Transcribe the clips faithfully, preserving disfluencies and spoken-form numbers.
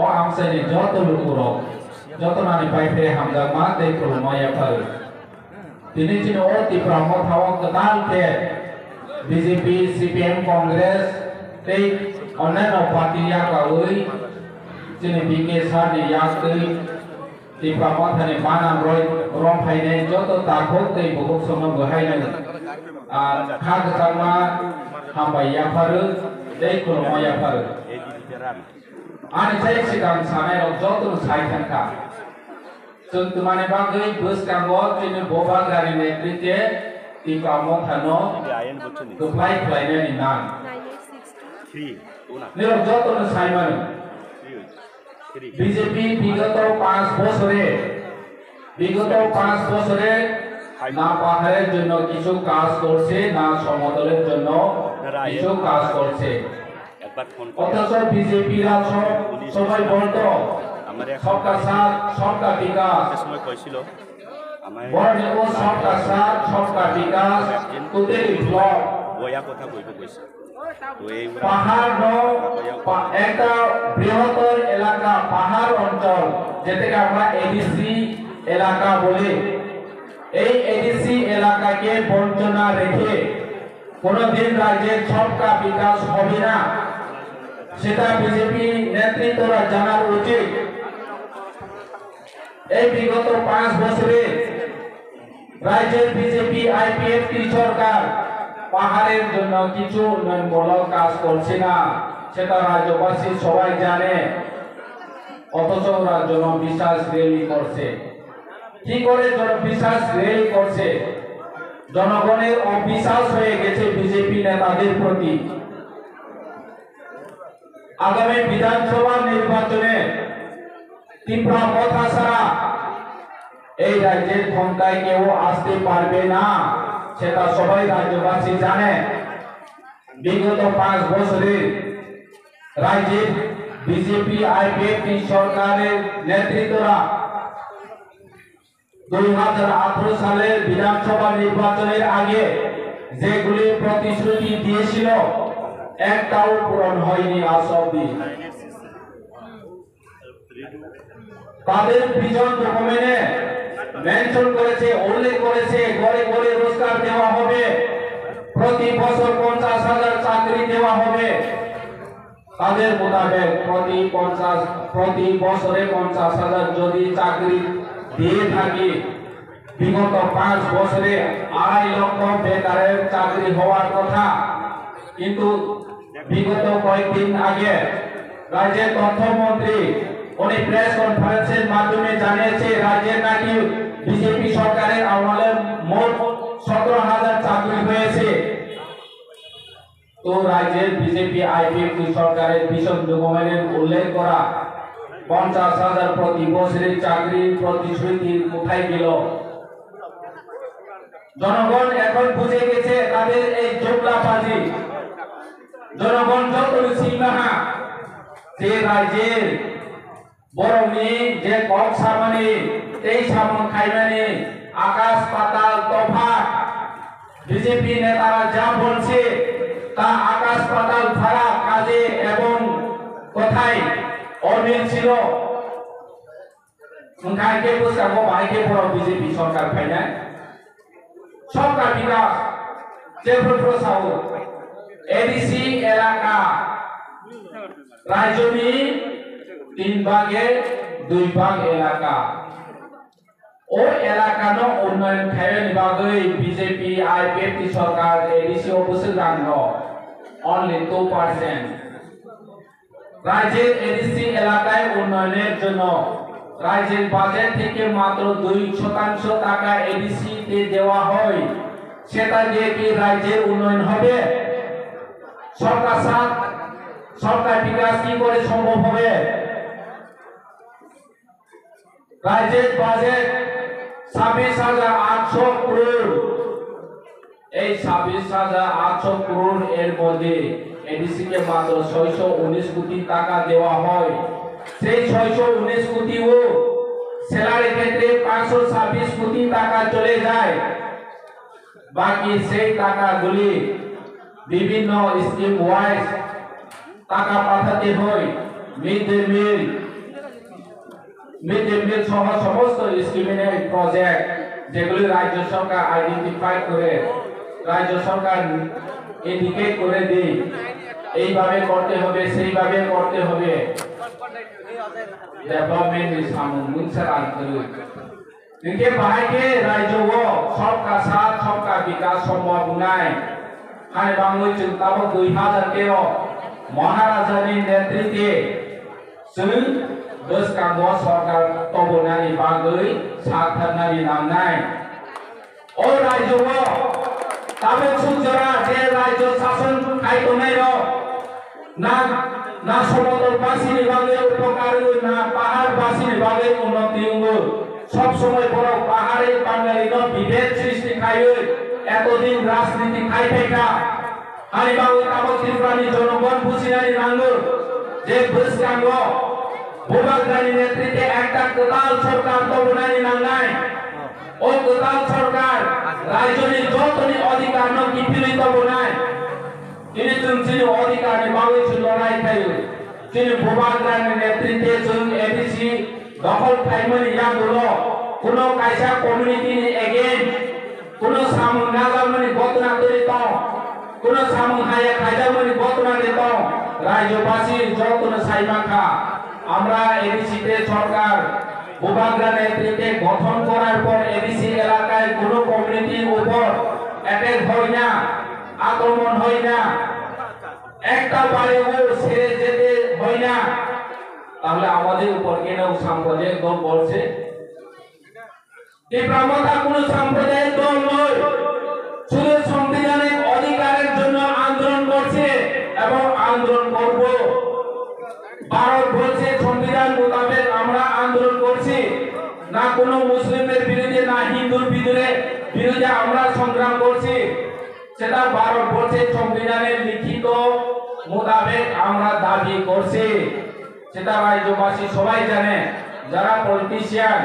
O amchaini joto lukurok, joto nani pai phai hamjakma tei khulumma yapharo. Tini chini o Tipra Motha o kwtal khe B J P, C P M, Congress tei onnaino party yakaui chini B K sir ni yaktwi Tipra Motha ni manang roi rom phainai joto takhuk tei bukhuk songno bwhaino, ah, kha kwchangma hambai yapharo tei khulumma yapharo. Ani sai sikang sanai rok joto sai thangkha. Chwng twmani bagwi bwskango chini Bubagrani netritwe Tipra Mothano kwplai khlainani nang. Nirok jotono sai mano. B J P bigoto panch bochore, bigoto panch bochore na paharer jonno kichu kaj korche, na somotolor jonno kichu kaj korche. অথচ বিজেপিরা সব সময় বলতো সবকা সাথ সবকা বিকাশ। সময় কইছিল, বরং ও সবকা সাথ সবকা বিকাশ totally flop। বয়া কথা কইব কইছিল। তো এই পাহাড় ন, পা-, একটা বৃহত্তর এলাকা, পাহাড় অঞ্চল, যেটাকে আমরা এডিসি এলাকা বলি। এই এডিসি এলাকাকে বঞ্চনা রেখে কোনোদিন রাজ্যের সবকা বিকাশ হবে না, সেটা বিজেপি নেতৃত্বরা জানার উচিত। এই বিগত পাঁচ বছরে রাজ্যের বিজেপি আইপিএফটি সরকার পাহাড়ের জন্য কিছু উন্নয়নমূলক কাজ করছে না, সেটা রাজ্যবাসী সবাই জানে। অথচ ওরা জনবিশ্বাস র্যালি করছে। কি করে জনবিশ্বাস র্যালি করছে? জনগণের অবিশ্বাস হয়ে গেছে বিজেপি নেতাদের প্রতি। আগামী বিধানসভা নির্বাচনে ত্রিপুরা মথা ছাড়া এই রাজ্যের ক্ষমতায় কেউ আসতে পারবে না, সেটা সবাই রাজ্যবাসী জানে। বিগত পাঁচ বছরে রাজ্যের বিজেপি আইপিএফটি সরকারের নেতৃত্বরা দুই হাজার আঠারো সালের বিধানসভা নির্বাচনের আগে যেগুলি প্রতিশ্রুতি দিয়েছিল, একটাও পূরণ হয়নি আজ অবধি। তাদের ভিশন ডকুমেন্টে মেনশন করেছে, উল্লেখ করেছে, ঘরে ঘরে রোজগার দেওয়া হবে, প্রতি বছর পঞ্চাশ হাজার চাকরি দেওয়া হবে। তাদের মোতাবেক প্রতি পঞ্চাশ, প্রতি বছরে পঞ্চাশ হাজার যদি চাকরি দিয়ে থাকি, বিগত পাঁচ বছরে আড়াই লক্ষ বেকারের চাকরি হওয়ার কথা, কিন্তু বিগত কয়েকদিন আগে রাজ্যের তথ্যমন্ত্রী উনি প্রেস কনফারেন্সের মাধ্যমে জানিয়েছে, রাজ্যের নাকি বিজেপি সরকারের আমলে মোট সতেরো হাজার চাকরি হয়েছে। তো রাজ্যের বিজেপি আইপিএফটি সরকারের ভিশন ডকুমেন্টে উল্লেখ করা পঞ্চাশ হাজার প্রতি বছরের চাকরির প্রতিশ্রুতি কোথায় গেল? জনগণ এখন বুঝে গেছে তাদের এই জুমলাবাজি। জনগণ যত সিংহা যে রাজ্যের বরংনি যে কম সামানি তেই সামন খাইমানি আকাশ পাতাল তফাৎ। বিজেপি নেতারা যা বলছে তা আকাশ পাতাল ফারাক কাজে এবং কথায় অমিল ছিল। Wngkha khe bwskango bahai khe borok B J P sorkar phainai. Sorkar bikas, jephru phru sao, A D C elaka, rajyoni tin bage dui bag elaka. O elakano unnoyon khaiyani bagwi B J P, I P F T sorkar A D C o bwswk rang rw, only two percent. রাজ্যের এডিসি এলাকায় উন্নয়নের জন্য রাজ্যের বাজেট থেকে মাত্র দুই শতাংশ টাকা এডিসি তে দেওয়া হয়, সেটা দিয়ে কি রাজ্যের উন্নয়ন হবে? সবকা সাথ, সবকা বিকাশ কি করে সম্ভব হবে? রাজ্যের বাজেট ছাব্বিশ হাজার আটশো করোড়। এই ছাব্বিশ হাজার আটশো করোড় এর মধ্যে এডিসি কে মাত্র ছয়শো উনিশ কোটি টাকা দেওয়া হয়। সেই ছয়শো উনিশ কোটি ও স্যালারি ক্ষেত্রে পাঁচশো ছাব্বিশ কোটি টাকা চলে যায়। বাকি সেই টাকাগুলি বিভিন্ন স্কিম ওয়াইজ টাকা পাঠাতে হয়, mid day meal, mid day meal সহ সমস্ত স্কিমের প্রজেক্ট যেগুলি রাজ্য সরকার আইডেন্টিফাই করে, রাজ্য সরকার ইন্ডিকেট করে দেয়, এইভাবে করতে হবে, সেইভাবে করতে হবে, development ni samung mungsa rang kwrwi. Hinkhe bahai khe raijo o sobka sat, sobka bikas sombhob wngnai. Hani bangwi chwng tabuk dui hazar tero Maharajani netritwe chwng bwskango sorkar tobonani bagwi saktharnani nangnai. O raijo o tabuk suk jora je raijo sason khai tongnai rok na, na somodor basini bagwi upokar wngwi na pahar basini bagwi unnoti wngwi. Sob somoi borok pahari Bangali no bibed srishti khaiwi etodin rajniti khai phaikha. Hani bagwi tabuk Tripura ni jonogon bujinani nango je bwskango Bubagrani netritwe ekta kwtal sorkar tobonani nangnai. O kwtal sorkar raijoni jotoni odhikar no kiphilwi tobonai. Tini chwng chini odhikar ni bagwi chwng lorai khaio. Chini Bubagrani netritwe chwng A D C dokhol khaimani yagulo kuno kaisa community ni against kuno samung najakmani gotna twi tong, kuno samung haya khaijakmani gotna twi tong, raijobasi jotono sai mankha. Amra A D C te sorkar Bubagra netritwe gothon korar por A D C elakay kuno community upor attack hoy na, akromon hoy na, ekta bari o sere jete hoy na, tahole amader upor keno samprodayik dol bolse? Tipra Motha kuno samprodayik dol noi, শুধু সাংবিধানিক অধিকারের জন্য আন্দোলন করছে এবং আন্দোলন করব। ভারতবর্ষের সংবিধান মোতাবেক আমরা আন্দোলন করছি, না কোনো মুসলিমের বিরুদ্ধে, না হিন্দুর বিরুদ্ধে, বিরুদ্ধে আমরা সংগ্রাম করছি। সেটা ভারতবর্ষের সংবিধানের লিখিত মোতাবেক আমরা দাবি করছি। সেটা রাজ্যবাসী সবাই জানে। যারা পলিটিশিয়ান,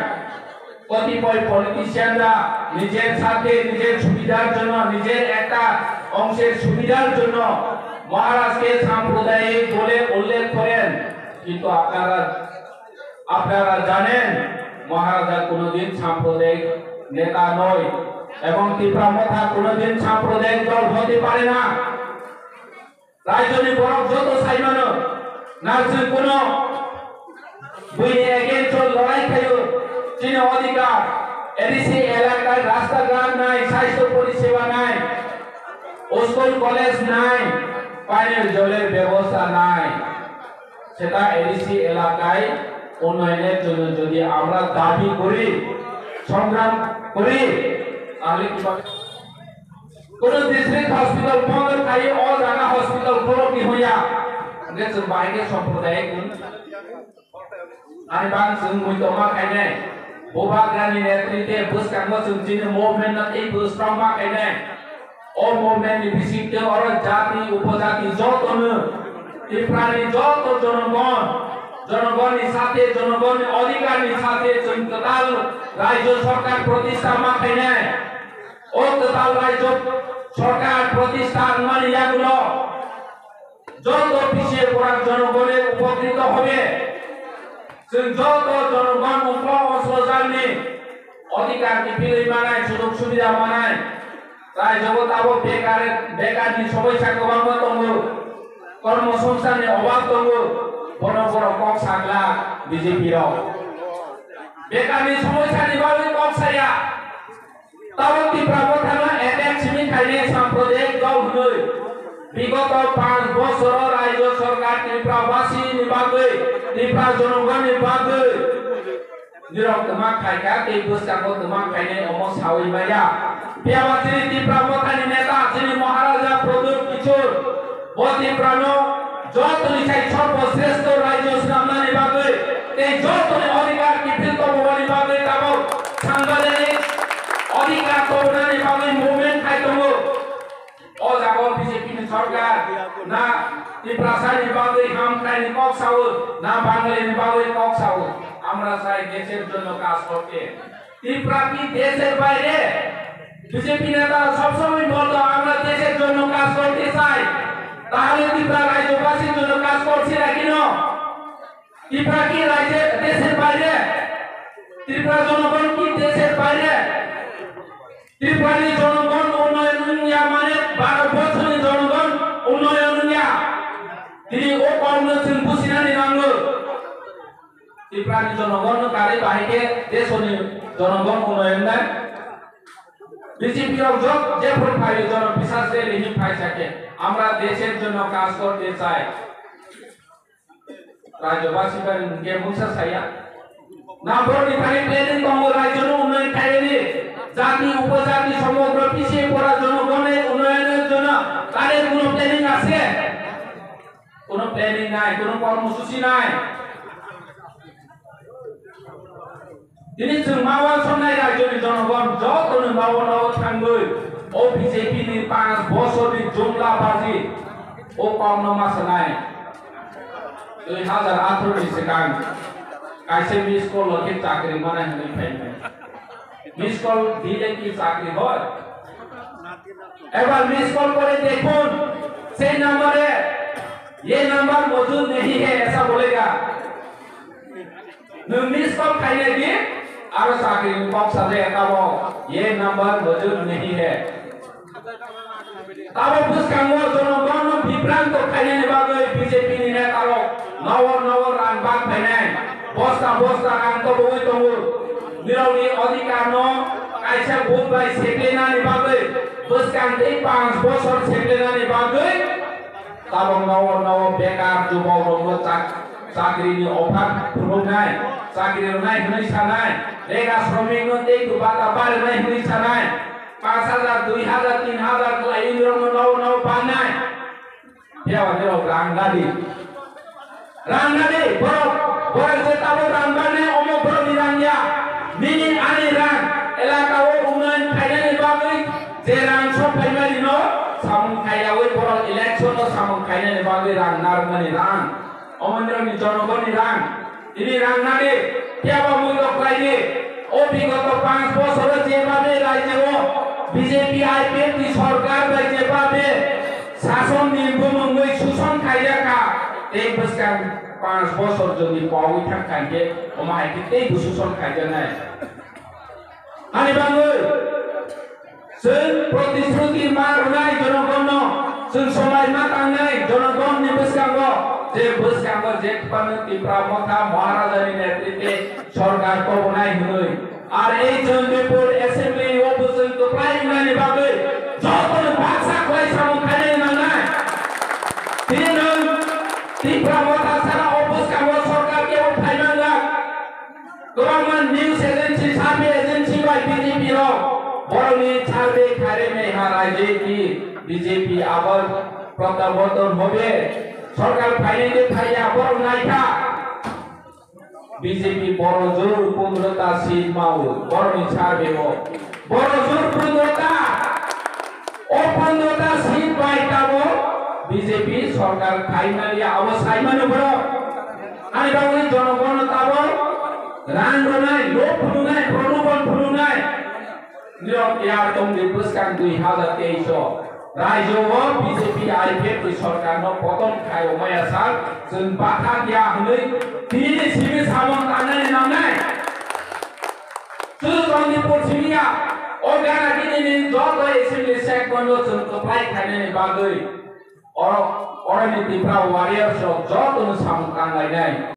কতিপয় পলিটিশিয়ানরা নিজের স্বার্থে, নিজের সুবিধার জন্য, নিজের একটা অংশের সুবিধার জন্য মহারাজকে সাম্প্রদায়িক বলে উল্লেখ করেন, কিন্তু আপনারা আপনারা জানেন, মহারাজা কোনোদিন সাম্প্রদায়িক নেতা নয় এবং তিপ্রা মথা কোনোদিন সাম্প্রদায়িক দল হতে পারে না। রাইজনি বরফ যত সাইমানো, নার্সিং কোনো বুইনি এগেইনস্ট লড়াই খাইও, চিনি অধিকার, এডিসি এলাকায় রাস্তাঘাট নাই, স্বাস্থ্য পরিষেবা নাই, স্কুল কলেজ নাই, পানীয় জলের ব্যবস্থা নাই। সেটা এডিসি এলাকায় উন্নয়নের জন্য যদি আমরা দাবি করি, সংগ্রাম করি, তাহলে কিভাবে কোনো ডিস্ট্রিক্ট হসপিটাল বন্ধ খাই ও জায়গা হসপিটাল খোলো কি হইয়া? Hingke chwng bahai khe samprodayik wng. Ani bang chwng mui tongma khainai. Bubagrani netritwe bwskango chwng chini movement no tei bwskango ma khainai. O movement ni bisingtwi oro jati, upojati jotono, Tiprani joto jonogon, jonogonni sathe, jonogonni odhikarni sathe chwng kwtal raijo sorkar protistha ma khainai. O kwtal raijo sorkar protistha wngmani yagulo joto P C A pora jonogone upokrito hobe. Chwng joto jonogon ungkho o sojalni odhikar kiphilwi manai, sujog subida manai. Raijogo tabuk bekar, bekarni somosya kwbangma tongo, kormosongsthanni obab tongo, bono borok kok sagla B J P rok. Bekarni somosyani bagwi kok saya. Tabuk Tipra Mothano attack simi khainai samprodayik dol hwnwi. Bigoto panch bosoro raijo sorkar Tripura basini bagwi, Tripura jonogonni bagwi nirok twma khaikha tei bwskango twma khainai omo sawi maya. Phiyaba chini Tipra Mothani neta chini Maharaja Pradyut Kishore bo Tiprano jotoni sai sorbo shrestho raijo swnamnani bagwi tei jotoni odhikar kiphil tongmani bagwi tabuk sangbajanik odhikar tongmani bagwi movement khai tongo. O jaga B J P ni sorkar na Tiprasa ni bagwi hamkrai ni kok sao, na Bangali ni bagwi kok sao. আমরা চাই দেশের জন্য কাজ করতে। ত্রিপুরা কি দেশের বাইরে? বিজেপি নেতারা সবসময় বলতো, "আমরা দেশের জন্য কাজ করতে চাই।" তাহলে ত্রিপুরা রাজ্যবাসীর জন্য কাজ করছে না কেন? ত্রিপুরা কি রাজ্যের, দেশের বাইরে? Tripura jonogon ki desher baire? Tripurani jonogon unnoyon wngya mane Bharatborsoni jonogon unnoyon wngya. Tini o kokno chwng businani nango. Tripurani jonogonno karwi bahai khe desoni jonogon unnoyon wngnai. B J P rok jok jephru phaio jono bisas rally hinwi phaisa khe, আমরা দেশের জন্য কাজ করতে চাই. Rajyobasi bai hwnkhe mungsa saya. Nambor ni thani planning tongo rajyoni unnoyon khainani. Jati, upojati, somogro pisiye pora jonogonni unnoyonor jonno tader kono planning ase? Kono planning nai, kono kormosuchi nai. Tini chwng ma uansuknai rajyoni jonogon jotoni nogo nogo thangwi o B J P ni panch bosorni jumla baji o kokno ma sanai. Dui hazar atharo ni swkang kaisa miss call o khe chakri manai hwnwi phainai. Miss call dile ki chakri hoy? একবার miss call করে দেখুন, সেই নম্বরে, "ये नंबर मौजूद नहीं है," ऐसा बोलेगा। Nwng miss call khainai di, aro chakri ni kok sajak tamo, "ये नंबर मौजूद नहीं है." Tamo bwskango jonogonno bibranto khainani bagwi B J P ni neta rok nowor nowor rang bak phainai, bosta bosta rang tobogwi tongo. Nirokni odhikar no kaisa vote bai seklenani bagwi, bwskang tei panch bosor seklenani bagwi, tabok nogo nogo bekar jubok rokno chak-, chakri ni offer phunuknai, chakri rwnai hwnwi sanai, rega sromik no tei bata barinai hwnwi sanai, panch hajar, dui hajar, tin hajar khlaiwi nirokno nogo nogo bannai. Phiya ba nirok rang nadi. Rang nadi, borok, borok je tabuk rang barnai, omo borokni rang ya. Nini ani rang, elaka o unnayon khainani bagwi je rang sok phaimani no samung khaiyawi borok election o samung khainani bagwi rang narwkmani rang. Omo nirokni jonogonni rang. Tini rang nadi, phiya ba mui rok khlai di. O bigoto panch bosoro jebhabe rajyo o B J P I P F ni sorkar bai jebhabe sason ni bumungwi suson khaijak kha, tei bwskang panch bosor jodi pogwi thang kha hinkhe, omo hai khe teibo suson khaijaknai. Ani bagwi chwng protishruti ma rwnai jonogonno, chwng somai ma tangnai jonogonni bwskango, je bwskango je phano Tipra Motha Maharajani netritwe sorkar tobonai hwnwi. Ar ei Jantipur Assembly o bwswng kwplai wngnani bagwi jotono baksa khlai samung khainani nangnai. Tini nwng Tipra Motha sara o bwskango sorkar kebo phaimanglak. Kwbangma news agency, survey agency bai B J P rok borokni survey khairwi naiha raijak ki B J P abar protyaborton hobe, sorkar phainai de phaiya borok naikha. B J P boro jor pondro ta seat mao, borokni survey o. Boro jor pondro ta, o pondro ta seat bai tabo B J P sorkar khaimani abo saimano borok. Ani bagwi jonogonno tabo rang rwnai, lok phunuknai, prolobhan phunuknai. Nirok ya tongdi bwskang dui hazar teis o. Rajyo o B J P I P F ni sorkar no poton khai o maya sal, chwng bakha ya hwnwi tini simi samung tangnani nangnai. Chwng tongdi purthimiya, o gana gini ni joto assembly segment o chwng kwplai khainani bagwi. Oro, oro ni Tipra warriors rok joto no samung tanglainai.